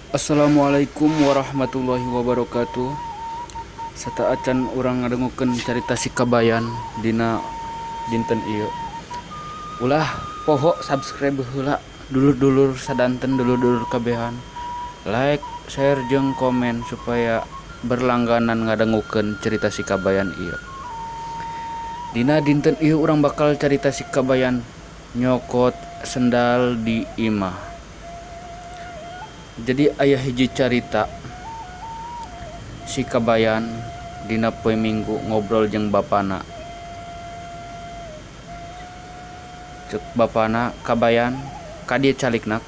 Assalamualaikum warahmatullahi wabarakatuh. Sateuacan urang ngadengukeun carita si Kabayan dina dinten ieu. Ulah poho subscribe heula dulur-dulur sadanten, dulur-dulur kabehan. Like, share jeung komen supaya berlangganan ngadengukeun cerita si Kabayan ieu. Dina dinten ieu urang bakal carita si Kabayan nyokot sendal di imah. Jadi aya hiji carita si Kabayan dina poe Minggu ngobrol jeung bapana. Cek bapana, "Kabayan, ka dieu calikna."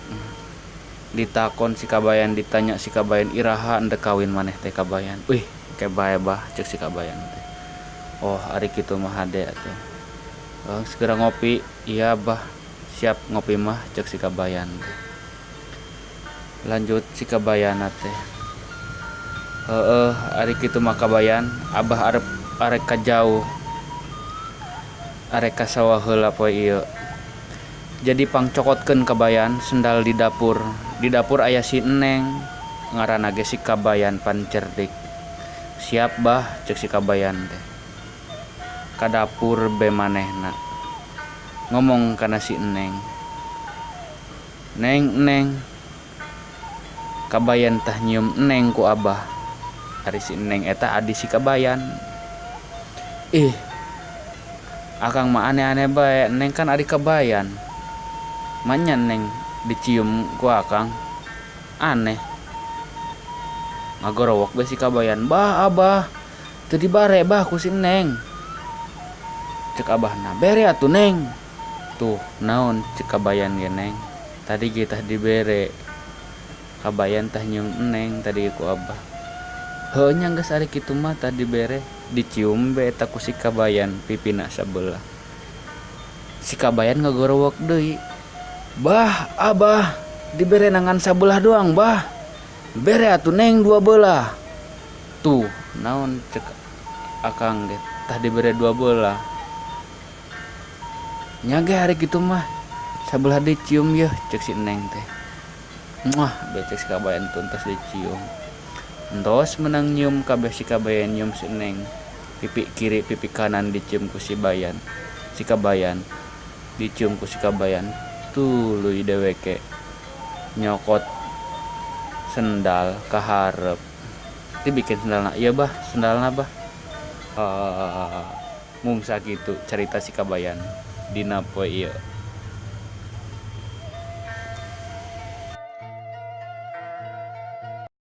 Ditakon si Kabayan, ditanya si Kabayan, "Iraha endek kawin maneh teh, Kabayan?" "Wih, ke bae, Bah," cek si Kabayan teh. "Oh, ari kitu mah hade atuh. Oh, segera ngopi." "Iya, Bah, siap ngopi mah," cek si Kabayan teh. Lanjut si Kabayan teh, "Heeh, ari kitu mah Kabayan, Abah arep arek ka jauh, arek ka sawah heula poe ieu. Jadi pangcokotkeun, Kabayan, sendal di dapur. Di dapur aya si Neng." Ngaranna ge si Kabayan pan cerdik. "Siap, Bah," cek si Kabayan teh. Ka dapur be manehna ngomong kana si Neng, "Neng, Neng, Kabayan tah nyium Neng ku Abah." Ari si Neng eta adi si Kabayan. "Ih, Akang mah aneh-aneh bae. Neng kan adi Kabayan, manya Neng dicium ku Akang aneh." Ngagorowok be si Kabayan, "Bah, Abah, teu dibare, Bah, ku si Neng." Cek Abahna, "Bere atuh, Neng." "Tuh, naon cek Kabayan ge, Neng, tadi ge tah dibere. Kabayan tah nyium Neng tadi ku Abah." "Heuh nya, geus ari kitu mah tah dibere." Dicium be eta ku si Kabayan pipina sabelah. Si Kabayan ngagorowok deui, "Bah, Abah, dibere ngan sabelah doang, Bah. Bere atuh Neng dua belah." "Tuh, naon cek Akang ge, tah dibere dua belah." "Nya ge ari kitu mah sabelah dicium yeuh," cek si Neng teh. Muah be cek si Kabayan, tuntas dicium. Entos menang nyium kabeh, si Kabayan nyium si Neng. Pipi kiri, pipi kanan dicium ku si Bayan. Si Kabayan dicium ku si Kabayan. Tuluy deweke nyokot sendal ka hareup. Dibikin sendalna, "Ieu, Bah, sendalna, Bah." Mung sakitu carita si Kabayan dina poe ieu.